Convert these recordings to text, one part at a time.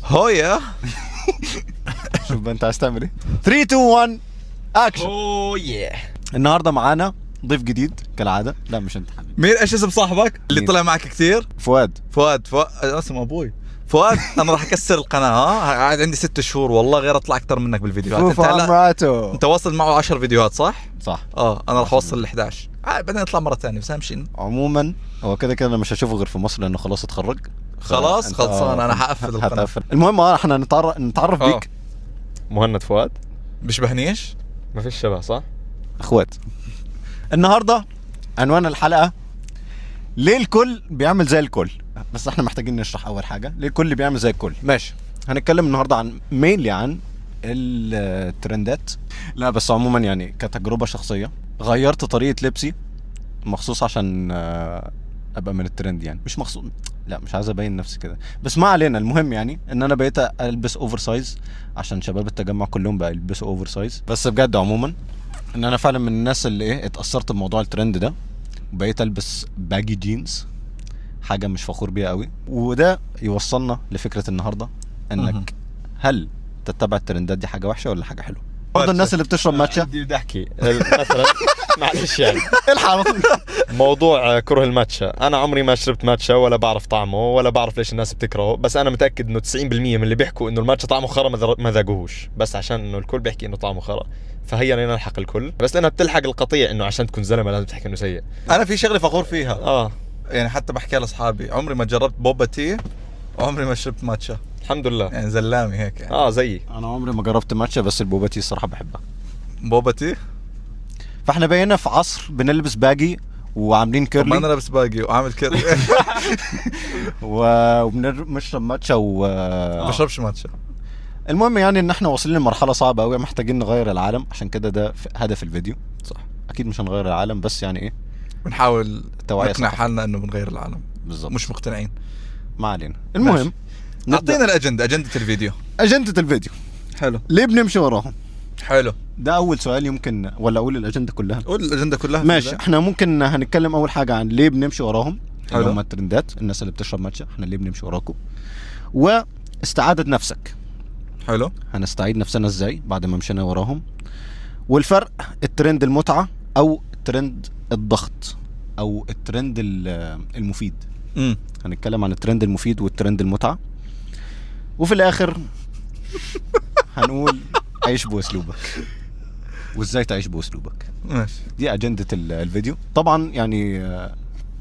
هويا. شوف بقى انت عايز تعمل ايه. 3 2 1 اكشن. oh yeah. النهارده معانا ضيف جديد كالعاده. لا مش انت حبيبي. مين؟ ايش اسم صاحبك اللي مين؟ طلع معك كثير؟ فؤاد. فؤاد. فؤاد اسم ابوي. فؤاد انا راح اكسر القناه. ها قاعد عندي 6 شهور، والله غير اطلع اكثر منك بالفيديوهات. انت فوفا هلا عمراتو. انت واصل معه 10 فيديوهات صح؟ صح. اه انا راح اوصل ل 11، بعدين اطلع مرة ثانيه، بس اهم شيء عموما هو كده كده انا مش هشوفه غير في مصر لانه خلاص اتخرج. خلاص خلصان، انا حقفل القناه. هتقفل. المهم احنا نتعرف بيك. مهند فؤاد. بيشبهنيش؟ ما فيش شبه صح؟ اخوات. النهارده عنوان الحلقة ليه الكل بيعمل زي الكل. بس احنا محتاجين نشرح اول حاجة ليه الكل بيعمل زي الكل. ماشي، هنتكلم النهارده عن mainly عن الترندات. لا بس عموما يعني كتجربة شخصية غيرت طريقه لبسي مخصوص عشان ابقى من الترند، يعني مش مخصوص، لا مش عايز ابين نفسي كده، بس ما علينا. المهم يعني ان انا بقيت البس oversize عشان شباب التجمع كلهم بقى يلبسوا oversize. بس بجد عموما ان انا فعلا من الناس اللي ايه اتاثرت بموضوع الترند ده، وبقيت البس baggy jeans، حاجة مش فخور بيها قوي. وده يوصلنا لفكرة النهارده، انك هل تتبع الترندات دي حاجة وحشة ولا حاجة حلوة؟ برضه الناس اللي بتشرب ماتشا. بدي احكي مثلا معلش يعني الحق على طول. موضوع كره الماتشا، انا عمري ما شربت ماتشا ولا بعرف طعمه ولا بعرف ليش الناس بتكرهه، بس انا متاكد انه 90% من اللي بيحكوا انه الماتشا طعمه خرا ما ذاقوهوش، بس عشان انه الكل بيحكي انه طعمه خرا فهيا نلحق الكل، بس لانها بتلحق القطيع انه عشان تكون زلمة لازم تحكي انه سيء. انا في شغله فخور فيها. اه يعني حتى بحكيها لاصحابي، عمري ما جربت boba tea وعمري ما شربت ماتشا. الحمد لله. يعني زلامي هيك يعني. اه زيي. انا عمري ما جربت ماتشا، بس ال boba tea الصراحة بحبها. boba tea. فاحنا بقينا في عصر بنلبس baggy وعاملين طب ما curly انا لابس baggy وعامل curly. وبنشرب ماتشا و ما بشربش ماتشا. المهم يعني ان احنا واصلين لمرحلة صعبة قوي، محتاجين نغير العالم، عشان كده ده هدف الفيديو. صح. اكيد مش هنغير العالم، بس يعني ايه بنحاول توعية نقنع ثقافية. حالنا انه بنغير العالم. بالظبط. مش مقتنعين. ما علينا. المهم نبدأ. اعطينا الاجنده، اجندة الفيديو. اجندة الفيديو. حلو. ليه بنمشي وراهم؟ حلو. ده اول سؤال يمكن، ولا اقول الاجندة كلها؟ قول الاجندة كلها. ماشي، احنا ممكن هنتكلم اول حاجة عن ليه بنمشي وراهم، اللي حلو. هم الترندات، الناس اللي بتشرب ماتشا، احنا ليه بنمشي وراكم، واستعادة نفسك. حلو. هنستعيد نفسنا ازاي بعد ما مشينا وراهم، والفرق الترند المتعة او الترند الضغط او الترند المفيد. هنتكلم عن الترند المفيد والترند المتعة، وفي الاخر هنقول عيش باسلوبك وازاي تعيش باسلوبك. ماشي. دي اجندة الفيديو. طبعا يعني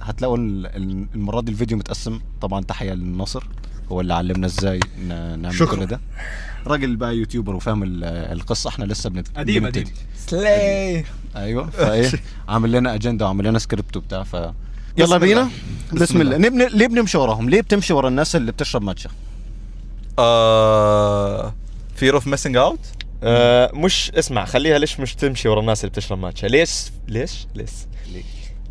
هتلاقوا المرة دي الفيديو متقسم. طبعا تحية للناصر، هو اللي علمنا ازاي نعمل شكراً. كل ده. راجل بقى YouTuber وفاهم القصه، احنا لسه قديم. بنبتدي. قديم. slay. ايوه، فايه عامل لنا اجندة وعامل لنا سكريبت وبتاع، ف يلا بسم بينا. الله. بسم, بسم الله. نبني ليه بنمشي وراهم؟ ليه بتمشي ورا الناس اللي بتشرب ماتشا؟ Fear of missing out. مش اسمع، خليها ليش مش تمشي ورا الناس اللي بتشرب ماتشا؟ ليش ليش ليش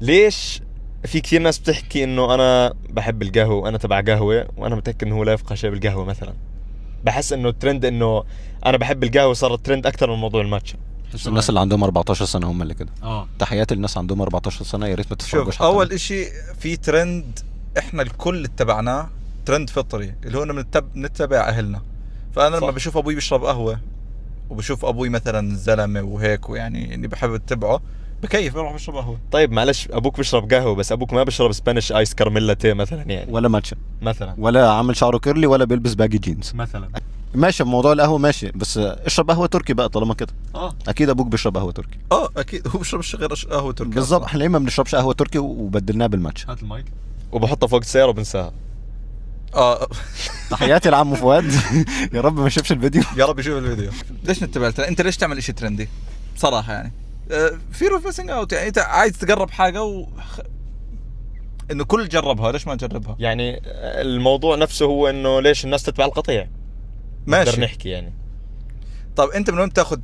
ليش في كثير ناس بتحكي انه انا بحب القهوة وانا تبع قهوه، وانا متاكد انه هو لا يفقه شيء بالقهوة مثلا. بحس انه الترند انه انا بحب القهوة صار الترند اكثر من موضوع الماتشا. بس الناس اللي عندهم 14 سنة هم اللي كده. تحياتي للناس عندهم 14 سنه، يا ريت ما تتفرجوش. شوف، اول اشي في ترند احنا الكل اتبعناه، ترند فطري، اللي هو انه نتبع اهلنا. فانا لما بشوف ابوي بيشرب قهوة وبشوف ابوي مثلا زلمة وهيك، ويعني اني بحب اتبعه، بكيف بروح بشرب قهوه. طيب معلش، ابوك بيشرب قهوة بس ابوك ما بيشرب Spanish ice caramel latte مثلا يعني. ولا ماتشا. مثلا. ولا عامل شعره curly ولا بيلبس baggy jeans. مثلا. ماشي، بموضوع القهوة ماشي، بس اشرب قهوة تركي بقى طالما كده. اكيد ابوك بيشرب قهوة تركي. اه اكيد، هو بيشربش غير قهوة تركي. بالظبط. أصلاً. احنا ليه ما بنشربش قهوة تركي وبدلناها بالماتشا؟ هات المايك. وبحطها فوق السيارة وبنساها. اه. تحياتي لعمو فؤاد، يا رب ما يشوفش الفيديو. يا رب يشوف الفيديو. ليش نتبع الترند؟ انت ليش تعمل شيء trendy بصراحة يعني؟ fear of missing out، يعني انت عايز تجرب حاجة و انه كل جربها، ليش ما تجربها؟ يعني الموضوع نفسه هو انه ليش الناس تتبع القطيع. نقدر ماشي. نحكي يعني. طب انت من وين بتاخذ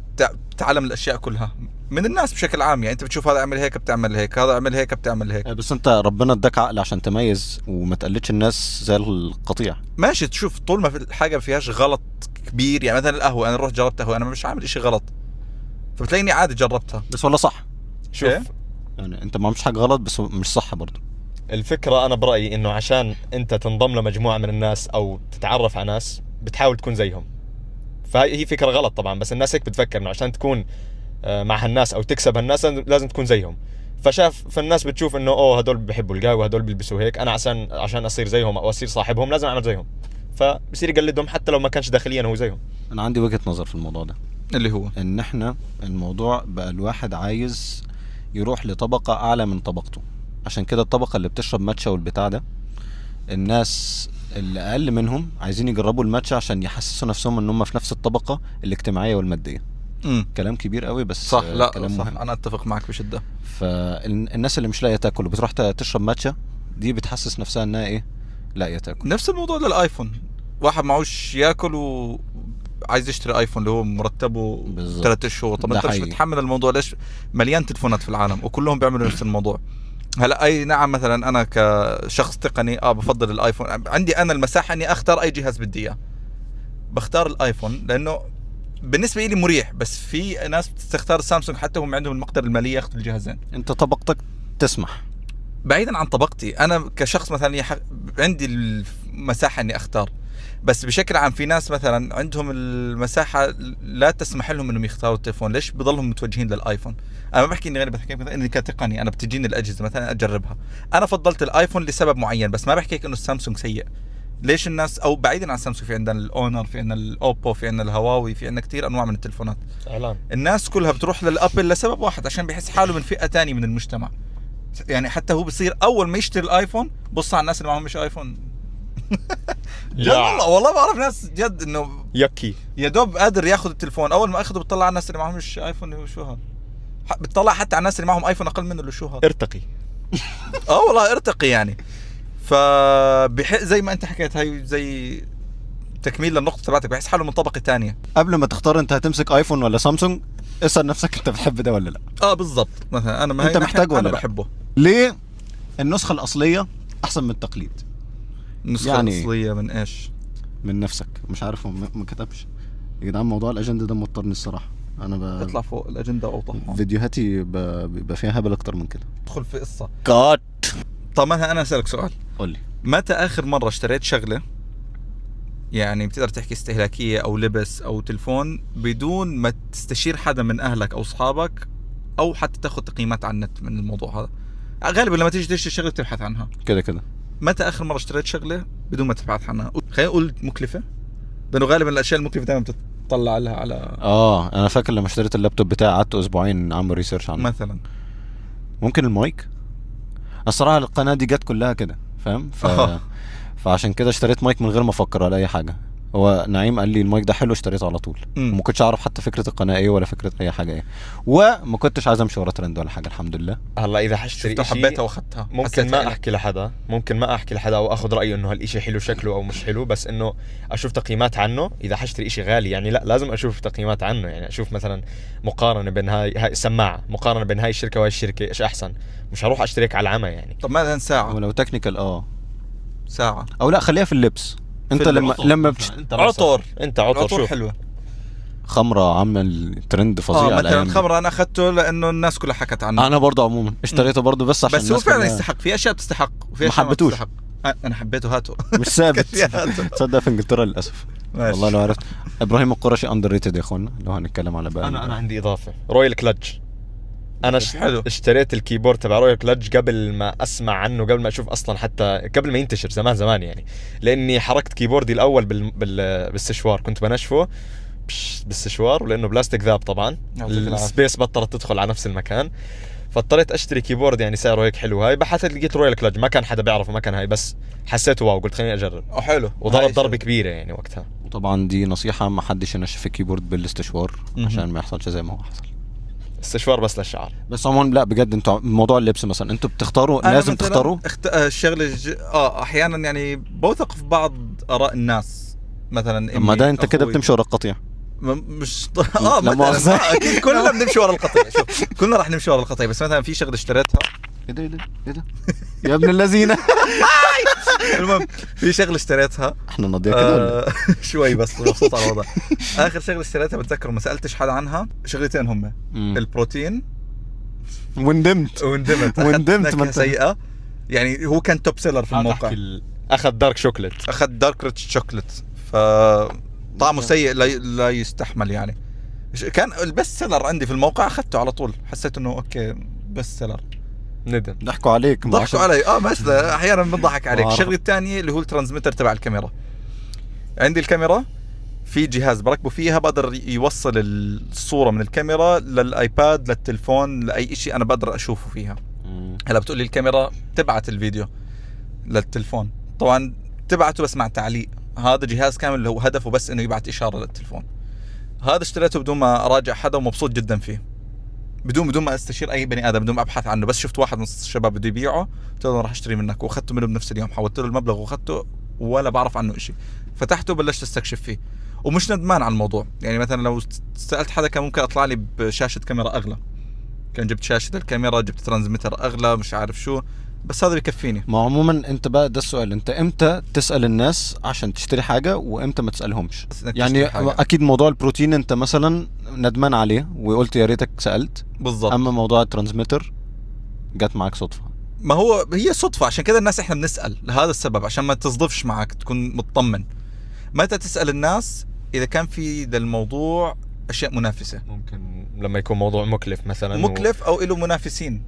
تتعلم الاشياء كلها؟ من الناس بشكل عام، يعني انت بتشوف هذا عمل هيك بتعمل هيك، هذا عمل هيك بتعمل هيك. بس انت ربنا اداك عقل عشان تميز وما تقلدش الناس زي القطيع. ماشي، تشوف طول ما في الحاجة ما فيهاش غلط كبير، يعني مثلا القهوه، انا رحت جربت قهوه، انا مش عامل إشي غلط، فبتلاقيني عادي جربتها. بس ولا صح؟ شوف إيه؟ يعني انت ما عملتش حاجة غلط بس مش صح برضه. الفكرة أنا برأيي إنه عشان أنت تنضم لمجموعة من الناس أو تتعرف على ناس بتحاول تكون زيهم. فهي هي فكرة غلط طبعا، بس الناس هيك بتفكر انه عشان تكون مع هالناس او تكسب هالناس لازم تكون زيهم. فالناس بتشوف انه اوه هدول بيحبوا القهوة، هدول بيلبسوا هيك، انا عشان اصير زيهم او اصير صاحبهم لازم اعمل زيهم، فبصير يقلدهم حتى لو ما كانش داخليا هو زيهم. انا عندي وجهه نظر في الموضوع ده، اللي هو ان احنا الموضوع بقى الواحد عايز يروح لطبقه اعلى من طبقته، عشان كده الطبقة اللي بتشرب ماتشا والبتاع ده، الناس اللي اقل منهم عايزين يجربوا الماتشا عشان يحسسوا نفسهم ان هم في نفس الطبقة الاجتماعية والمادية. كلام كبير قوي بس صح. لا كلام صح مهم. انا اتفق معك بشده. فالناس اللي مش لاقيه تاكل وبتروح تشرب ماتشا دي بتحسس نفسها انها ايه، لاقيه تاكل. نفس الموضوع لل iPhone، واحد معوش ياكل وعايز يشتري iPhone اللي هو مرتبه بالظبط. 3 شهور. طب ده انت مش حقيقي. متحمل الموضوع ليش؟ مليان تلفونات في العالم وكلهم بيعملوا نفس الموضوع. هلا اي نعم، مثلا انا كشخص تقني بفضل ال iPhone، عندي انا المساحة اني اختار اي جهاز بدي اياه، بختار ال iPhone لانه بالنسبة لي مريح. بس في ناس بتختار سامسونج حتى هم عندهم المقدرة المالية ياخذوا الجهازين. انت طبقتك تسمح. بعيدا عن طبقتي انا كشخص مثلا عندي المساحة اني اختار، بس بشكل عام في ناس مثلا عندهم المساحة لا تسمح لهم انهم يختاروا التليفون، ليش بضلهم متوجهين لل iPhone؟ انا ما بحكي اني غير، بحكي مثلا اني كتقني انا بتجيني الاجهزة مثلا اجربها، انا فضلت ال iPhone لسبب معين، بس ما بحكي انه السامسونج سيء. ليش الناس، او بعيدا عن سامسونج في عندنا ال Honor، في عندنا ال Oppo، في عندنا الهواوي، في عندنا كثير انواع من التليفونات. اعلان. الناس كلها بتروح لل Apple لسبب واحد، عشان بيحس حاله من فئة ثانية من المجتمع. يعني حتى هو بصير اول ما يشتري ال iPhone بص على الناس اللي معهم مش iPhone. جد والله بعرف ناس جد انه يكي يا دوب قادر ياخذ التليفون، اول ما اخذه بتطلع على الناس اللي معهم مش iPhone، شو هذا؟ بتطلع حتى على الناس اللي معهم iPhone اقل منه، اللي شو هذا؟ ارتقي. والله ارتقي يعني. فبحق زي ما انت حكيت، هاي زي تكميل للنقطة تبعتك، بحس حاله من طبقه ثانية. قبل ما تختار انت هتمسك iPhone ولا سامسونج، اسال نفسك انت بتحب ده ولا لا. بالضبط. مثلا انا ما انت محتاجه ولا انا لا؟ بحبه. ليه النسخة الاصلية احسن من التقليد؟ النسخة يعني الاصلية من ايش؟ من نفسك. مش عارف، ما كتبش يا جدعان. موضوع الاجندة ده موترني الصراحة. انا اطلع فوق الاجندة اوضح. فيديوهاتي بيبقى فيها هبل اكتر من كده. ادخل في قصة cut. طب مثلا انا اسالك سؤال، قول لي متى اخر مرة اشتريت شغله يعني بتقدر تحكي استهلاكية او لبس او تلفون بدون ما تستشير حدا من اهلك او اصحابك او حتى تاخذ تقييمات على النت من الموضوع هذا؟ غالبا لما تيجي تشتري شغله بتبحث عنها كده كده. متى اخر مرة اشتريت شغله بدون ما تبحث عنها؟ خلينا نقول مكلفة، لانه غالبا الاشياء المكلفه دائما بتطلع لها على انا فاكر لما اشتريت اللابتوب بتاعي قعدت اسبوعين اعمل research عنه مثلا. ممكن المايك، الصراحة القناة دي جت كلها كده فاهم، فعشان كده اشتريت مايك من غير ما افكر على اي حاجة. هو نعيم قال لي المايك ده حلو، اشتريته على طول. وما كنتش اعرف حتى فكرة القناة ايه ولا فكرة اي حاجة ايه، وما كنتش عايز امشي ورا ترند ولا حاجة. الحمد لله. هلا اذا حاشتري شيء حبيتها واخذتها، ممكن ما احكي لحدا، ممكن ما احكي لحدا او اخذ رايه انه هالشيء حلو شكله او مش حلو، بس انه اشوف تقييمات عنه. اذا حاشتري شيء غالي يعني لا لازم اشوف تقييمات عنه، يعني اشوف مثلا مقارنة بين هاي السماعة، مقارنة بين هاي الشركة وهاي الشركة، ايش احسن. مش هروح اشتريك على العمى يعني. طب مثلا ساعة، ولو technical ساعة او لا خليها في اللبس. انت لما عطر، انت عطر حلوة، خمره عامل ترند فظيع. مثلا الخمرة انا اخذته لانه الناس كلها حكت عنه. انا برضه عموما اشتريته برضه بس عشان بس هو فعلا يستحق. في اشياء بتستحق وفي اشياء ما بتستحق. انا حبيته، هاته مش ثابت. تصدق في انجلترا للاسف. والله لو عرفت. ابراهيم القرشي underrated يا اخوانا لو هنتكلم على بقى. انا عندي اضافه، Royal Kludge. انا اشتريت ال keyboard تبع Royal Kludge قبل ما اسمع عنه، قبل ما اشوف اصلا، حتى قبل ما ينتشر زمان زمان يعني، لاني حركت keyboard ي الاول بالسشوار، كنت بنشفه بالسشوار، ولانه بلاستيك ذاب طبعا، ال space بطلت تدخل على نفس المكان، فاضطريت اشتري keyboard يعني سعره هيك حلو. هاي بحثت لقيت Royal Kludge، ما كان حدا بيعرفه، ما كان هاي، بس حسيته wow، قلت خليني اجرب. حلو، وضرب ضربه كبيرة يعني وقتها. وطبعا دي نصيحة، ما حدش ينشف ال keyboard بالاستشوار عشان ما يحصلش زي ما هو حصل. استشوار بس للشعر بس. عموما لا بجد انتوا موضوع اللبس مثلا انتوا بتختاروا، لازم تختاروا الشغلة احيانا يعني بوثق في بعض اراء الناس مثلا. ما ده انت كده بتمشي ورا القطيع. مش مثلا اكيد كلنا بنمشي ورا القطيع. شوف كلنا راح نمشي ورا القطيع، بس مثلا في شغله اشتريتها. ايه ده ايه ده ايه ده يا ابن اللذينه. المهم في شغله اشتريتها، احنا نضيع كده ولا شوي بس مبسوط على الوضع. اخر شغله اشتريتها بتذكر ما سالتش حدا عنها، شغلتين هم البروتين، وندمت وندمت سيئه يعني. هو كان top seller في الموقع. اخذ dark chocolate، اخذ dark rich chocolate. فطعمه سيء لا يستحمل يعني. كان ال best seller عندي في الموقع، اخذته على طول، حسيت انه okay best seller. ندم، ضحكوا عليك. ضحكوا علي بس احيانا بنضحك عليك. الشغلة الثانية اللي هو ال transmitter تبع الكاميرا. عندي الكاميرا في جهاز بركبه فيها، بقدر يوصل الصورة من الكاميرا لل iPad للتلفون لاي شيء انا بقدر اشوفه فيها. هلا بتقول لي الكاميرا تبعت الفيديو للتلفون، طبعا تبعته بس مع تعليق. هذا جهاز كامل اللي هو هدفه بس انه يبعت اشارة للتلفون. هذا اشتريته بدون ما اراجع حدا ومبسوط جدا فيه، بدون ما استشير اي بني ادم، بدون ما ابحث عنه. بس شفت واحد من الشباب بده يبيعه، قلت له راح اشتري منك، واخذته منه بنفس اليوم، حولت له المبلغ واخذته ولا بعرف عنه شيء. فتحته وبلشت استكشف فيه ومش ندمان على الموضوع. يعني مثلا لو سالت حدا كان ممكن اطلع لي بشاشة كاميرا اغلى، كان جبت شاشة الكاميرا، جبت transmitter اغلى، مش عارف شو، بس هذا بكفيني. ما عموما انت بقى ده السؤال، انت امتى تسال الناس عشان تشتري حاجة وامتى ما تسالهمش؟ يعني اكيد موضوع البروتين انت مثلا ندمان عليه وقلت يا ريتك سالت. بالضبط. اما موضوع ال transmitter جت معك صدفة. ما هو هي صدفة، عشان كده الناس احنا بنسال لهذا السبب، عشان ما تصدفش معك، تكون مطمن. متى تسال الناس؟ اذا كان في للموضوع اشياء منافسه، ممكن لما يكون موضوع مكلف مثلا، مكلف او له منافسين.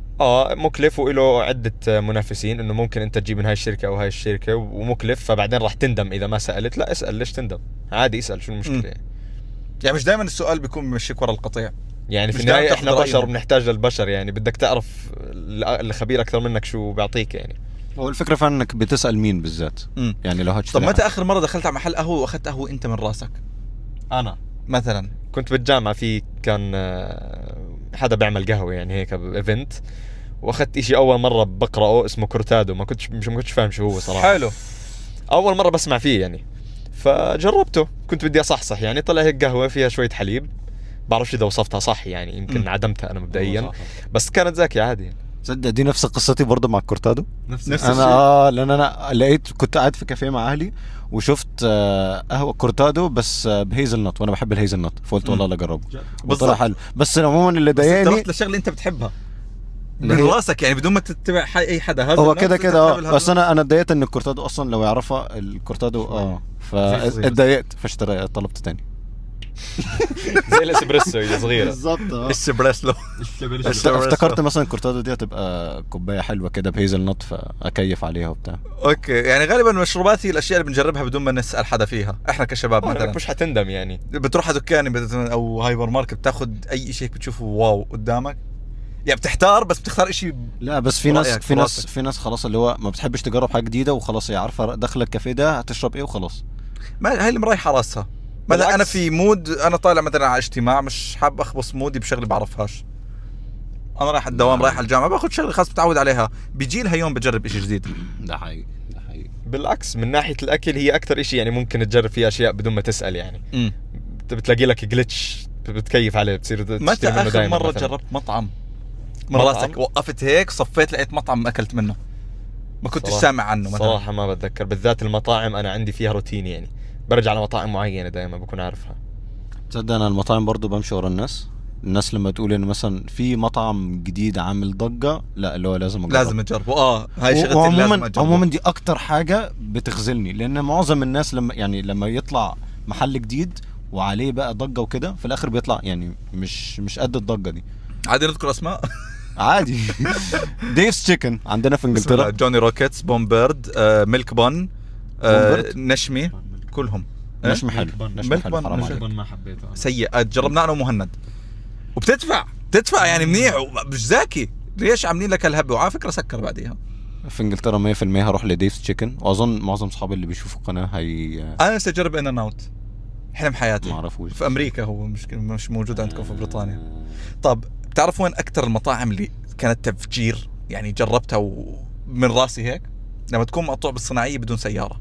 مكلف وله عده منافسين، انه ممكن انت تجيب من هاي الشركة او هاي الشركة ومكلف، فبعدين راح تندم اذا ما سالت. لا اسال، ليش تندم؟ عادي اسال، شو المشكلة؟ يعني مش دائما السؤال بيكون بمشيك ورا القطيع يعني. في النهاية احنا بشر، بنحتاج للبشر يعني، بدك تعرف الخبير اكثر منك شو بيعطيك يعني. هو الفكرة فعلا انك بتسال مين بالذات. يعني لو هتشتري. طب متى اخر مرة دخلت على محل قهوة واخذت قهوة انت من راسك؟ انا مثلا كنت بالجامعة، في كان حدا بيعمل قهوة يعني هيك ب event، واخذت اشي اول مرة بقراه اسمه cortado، ما كنتش فاهم شو هو صراحة. حلو، اول مرة بسمع فيه يعني، فجربته، كنت بدي اصحصح يعني، طلع هيك قهوة فيها شوية حليب، بعرفش اذا وصفتها صح يعني، يمكن عدمتها انا مبدئيا، بس كانت زاكية عادي يعني. تصدق دي نفس قصتي برضه مع ال cortado. نفس انا لان انا لقيت، كنت قاعد في كافيه مع اهلي وشفت قهوة cortado بس ب hazelnut، وانا بحب ال hazelnut، فقلت والله لا اجربه، وطلع حلو. بس عموما اللي ضايقني، بس رحت لشغلة انت بتحبها من راسك يعني، بدون ما تتبع اي حدا. هذا هو كده كده بس انا اتضايقت ان ال cortado اصلا لو يعرفها ال cortado فاتضايقت، فاشتريت طلبت تاني. زي الاسبريسو هي صغيرة. بالظبط. الاسبريسو. افتكرت مثلا ال cortado دي هتبقى كوباية حلوة كده ب hazelnut، فاكيف عليها وبتاع. okay، يعني غالبا المشروبات هي الاشياء اللي بنجربها بدون ما نسال حدا فيها احنا كشباب. مثلا مش حتندم يعني، بتروح على دكان او هايبر ماركت بتاخذ اي شيء بتشوفه wow قدامك يعني، بتحتار بس بتختار شيء. لا بس في ناس في ناس خلاص اللي هو ما بتحبش تجرب حاجة جديدة وخلاص، هي عارفه داخله الكافيه ده هتشرب ايه وخلاص، ما هي اللي مريحه راسها. مثلا انا في mood، انا طالع مثلا على اجتماع، مش حاب اخبص mood ي بشغله بعرفهاش. انا رايح الدوام، رايح الجامعة، باخذ شغله خلاص متعود عليها، بيجي لها يوم بجرب شيء جديد. ده حقيقي، ده حقيقي. بالعكس من ناحية الاكل هي اكثر شيء يعني ممكن تجرب فيه اشياء بدون ما تسال يعني. بتلاقي لك glitch بتكيف عليه، بتصير تشتري منه دائما. متى اخر مرة جربت مطعم من راسك، وقفت هيك صفيت لقيت مطعم اكلت منه ما كنتش سامع عنه مثلا؟ صراحة ما بتذكر. بالذات المطاعم انا عندي فيها روتين يعني، برجع على مطاعم معينة دائما بكون عارفها. تصدق انا المطاعم برضو بمشي ورا الناس. الناس لما تقول انه مثلا في مطعم جديد عامل ضجه، لا اللي هو لازم اجربه، لازم اجربه. هاي شغلتي، لازم اجربه. عموما دي اكتر حاجة بتخذلني، لان معظم الناس لما يطلع محل جديد وعليه بقى ضجه وكده، في الاخر بيطلع يعني مش قد الضجة دي. عادي نذكر اسماء؟ عادي. Dave's Chicken عندنا في انجلترا، Johnny Rockets، Bombird، Milk Bun، نشمي، كلهم. نشمي حلو، Milk Bun ما حبيته، سيء. جربناه انا ومهند، وبتدفع تدفع يعني منيح، مش زاكي. ليش عاملين لك الهبة؟ وعلى فكرة سكر بعديها. في انجلترا 100% هروح ل Dave's Chicken، واظن معظم اصحابي اللي بيشوفوا القناة هي. انا نفسي اجرب In-N-Out، حلم حياتي. ما اعرفوش في امريكا، هو مش موجود عندكم في بريطانيا. طب بتعرفوا وين اكثر المطاعم اللي كانت تفجير يعني جربتها ومن راسي هيك؟ لما تكون مقطوع بالصناعيه بدون سيارة،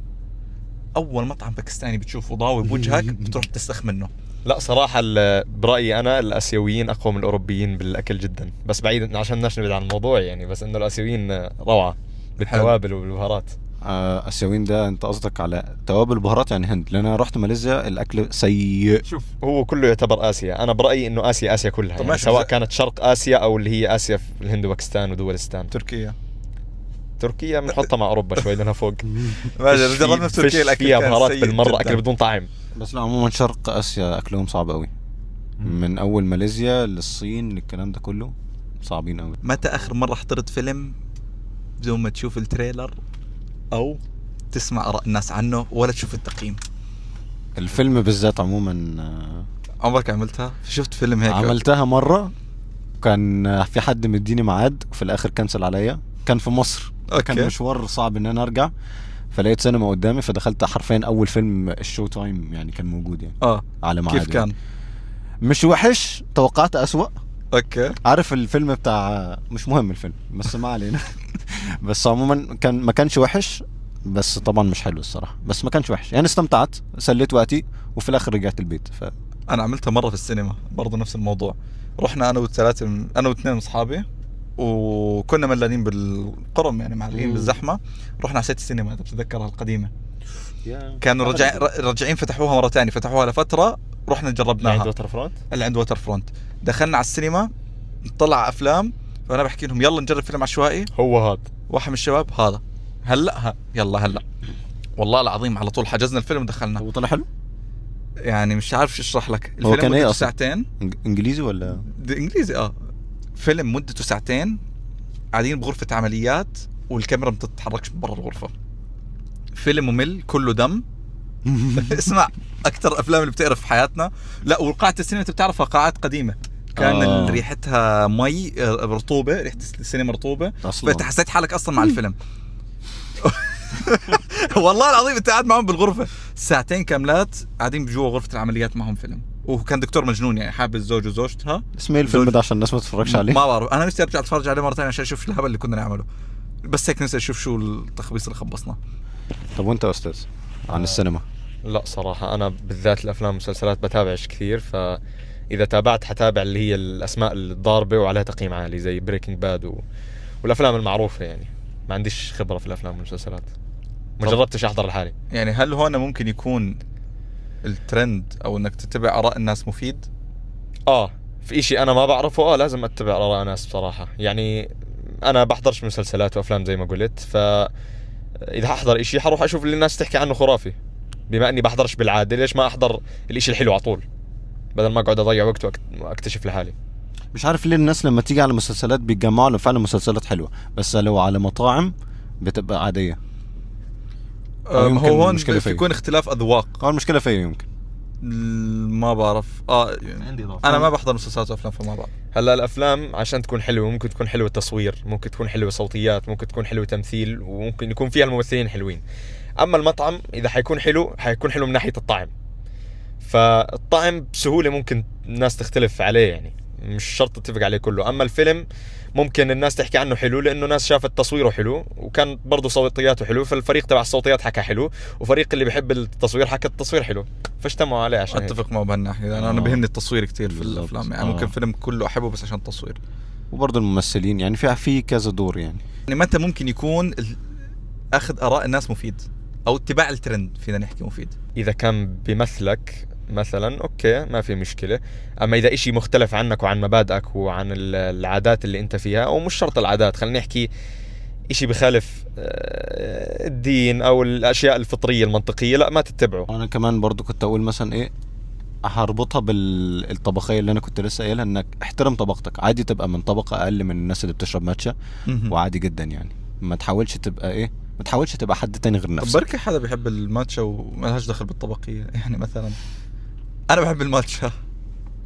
اول مطعم باكستاني بتشوفه ضاوي بوجهك بتروح تستخ منه. لا صراحة برايي انا الاسيويين اقوى من الاوروبيين بالاكل جدا، بس بعيد عشان بدناش نبعد عن الموضوع يعني، بس انه الاسيويين روعه بالتوابل وبالبهارات. اسيويين ده انت قصدك على توابل بهارات يعني هند؟ لان انا رحت ماليزيا الاكل سيء. شوف هو كله يعتبر اسيا، انا برايي انه اسيا كلها يعني، سواء كانت شرق اسيا او اللي هي اسيا في الهند وباكستان ودولستان، تركيا. تركيا بنحطها مع اوروبا شوي لانها فوق. ما جربنا في تركيا الاكل فيها بهارات بالمرة، اكل بدون طعم. بس لا عموما شرق اسيا اكلهم صعب قوي، من اول ماليزيا للصين للكلام ده كله صعبين قوي. متى اخر مرة حضرت فيلم بدون ما تشوف ال trailer او تسمع اراء الناس عنه ولا تشوف التقييم؟ الفيلم بالذات عموما عمرك عملتها؟ شفت فيلم هيك؟ عملتها مرة، كان في حد مديني ميعاد وفي الاخر cancel عليا، كان في مصر. okay. كان مشوار صعب ان انا ارجع، فلقيت سينما قدامي فدخلت حرفيا اول فيلم ال show time يعني كان موجود يعني على ميعاد. كيف كان؟ يعني مش وحش، توقعت اسوأ. okay. عارف الفيلم بتاع، مش مهم الفيلم بس ما علينا. بس عموما كان ما كانش وحش، بس طبعا مش حلو الصراحة، بس ما كانش وحش يعني، استمتعت، سليت وقتي، وفي الاخر رجعت البيت. انا عملتها مرة في السينما برضه نفس الموضوع، رحنا انا واثنين من اصحابي، وكنا ملانين بالقرم يعني معلقين بالزحمة، رحنا على سيتي السينما اذا بتتذكرها القديمة. كانوا راجعين فتحوها مرة ثانية، فتحوها لفترة، رحنا جربناها. اللي عند Waterfront؟ اللي عند Waterfront. دخلنا على السينما نطلع افلام، فانا بحكي لهم يلا نجرب فيلم عشوائي، هو هذا واحد من الشباب هذا هلا يلا هلا، والله العظيم على طول حجزنا الفيلم ودخلنا. وطلع حلو يعني، مش عارف شو اشرح لك. الفيلم هو كان ايه اصلا؟ ساعتين. انجليزي ولا انجليزي؟ فيلم مدته ساعتين، قاعدين بغرفة عمليات والكاميرا ما بتتحركش برا الغرفة. فيلم ممل كله دم. اسمع، اكثر افلام اللي بتقرف في حياتنا. لا، وقاعة السينما انت بتعرفها قاعات قديمة، كان ريحتها مي رطوبة، ريحة السينما رطوبة، فانت حسيت حالك اصلا مع الفيلم. والله العظيم انت قاعد معهم بالغرفة ساعتين كاملات، قاعدين بجوا غرفة العمليات معهم فيلم، وكان دكتور مجنون يعني حابب الزوج وزوجتها. اسمه ايه الفيلم ده عشان الناس ما تتفرجش عليه؟ ما بعرف، انا نفسي ارجع اتفرج عليه مرة ثانية عشان اشوف الهبل اللي كنا نعمله، بس هيك نفسي اشوف شو التخبيص اللي خبصناه. طب وانت يا استاذ عن السينما؟ لا صراحة انا بالذات الافلام والمسلسلات بتابعش كثير، فاذا تابعت حتابع اللي هي الاسماء الضاربة وعليها تقييم عالي زي Breaking Bad والافلام المعروفة يعني. ما عنديش خبره في الافلام والمسلسلات، ما جربتش احضر لحالي يعني. هل هون ممكن يكون الترند او انك تتبع اراء الناس مفيد؟ في اشي انا ما بعرفه لازم اتبع اراء الناس بصراحة يعني. انا بحضرش مسلسلات وافلام زي ما قلت، فاذا احضر اشي حروح اشوف اللي الناس تحكي عنه خرافي. بما اني بحضرش بالعادة، ليش ما احضر الاشي الحلو على طول بدل ما اقعد اضيع وقت واكتشف لحالي. مش عارف ليه الناس لما تيجي على مسلسلات بيتجمعوا لو فعلا مسلسلات حلوة، بس لو على مطاعم بتبقى عادية. هو هون بيكون اختلاف اذواق. المشكلة فيا يمكن ما بعرف. عندي إضافة. انا ما بحضر مسلسلات وافلام فما بعرف. هلا الافلام عشان تكون حلوة ممكن تكون حلوة تصوير، ممكن تكون حلوة صوتيات، ممكن تكون حلوة تمثيل، وممكن يكون فيها الممثلين حلوين. اما المطعم اذا حيكون حلو حيكون حلو من ناحية الطعم، فالطعم بسهولة ممكن الناس تختلف عليه يعني، مش شرط تتفق عليه كله. اما الفيلم ممكن الناس تحكي عنه حلو لانه ناس شافت تصويره حلو، وكان برضه صوتياته حلو، فالفريق تبع الصوتيات حكى حلو، وفريق اللي بيحب التصوير حكى التصوير حلو، فاجتمعوا عليه. عشان اتفق معه بهالناحيه، انا بهمني التصوير كثير في الافلام يعني. ممكن فيلم كله احبه بس عشان التصوير، وبرضه الممثلين يعني في كذا دور يعني. متى ممكن يكون اخذ اراء الناس مفيد او اتباع الترند فينا نحكي مفيد؟ اذا كان بمثلك مثلا okay ما في مشكلة، اما اذا اشي مختلف عنك وعن مبادئك وعن العادات اللي انت فيها، او مش شرط العادات، خلينا نحكي اشي بخالف الدين او الاشياء الفطرية المنطقية، لا ما تتبعه. انا كمان برضو كنت اقول مثلا ايه، هربطها بالطبقيه اللي انا كنت لسه قايلها، انك احترم طبقتك، عادي تبقى من طبقه اقل من الناس اللي بتشرب ماتشا وعادي جدا يعني، ما تحاولش تبقى ايه، ما تحاولش تبقى حد تاني غير نفسك. بركي حدا بيحب الماتشا وما لهاش دخل بالطبقيه يعني، مثلا انا بحب الماتشا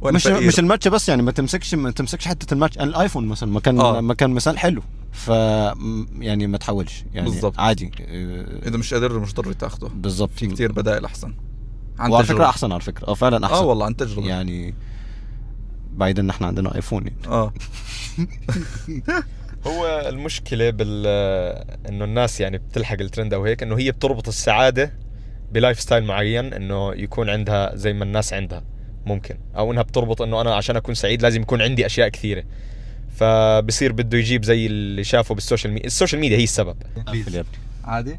مش الماتشا بس يعني، ما تمسكش حتة الماتشا. الايفون مثلا ما كان مثال حلو، ف يعني ما تحاولش يعني بالزبط. عادي اذا مش قادر مش ضروري تاخده بالضبط، في كتير بدائل احسن. وعلى فكرة احسن، على فكرة فعلا احسن. والله عن تجربه يعني، بعيدا ان احنا عندنا ايفون يعني. هو المشكلة انه الناس يعني بتلحق الترند او هيك، انه هي بتربط السعادة ب lifestyle معين، انه يكون عندها زي ما الناس عندها ممكن، او انها بتربط انه انا عشان اكون سعيد لازم يكون عندي اشياء كثيرة، فبصير بده يجيب زي اللي شافه بال social media. ال social media هي السبب. عادي.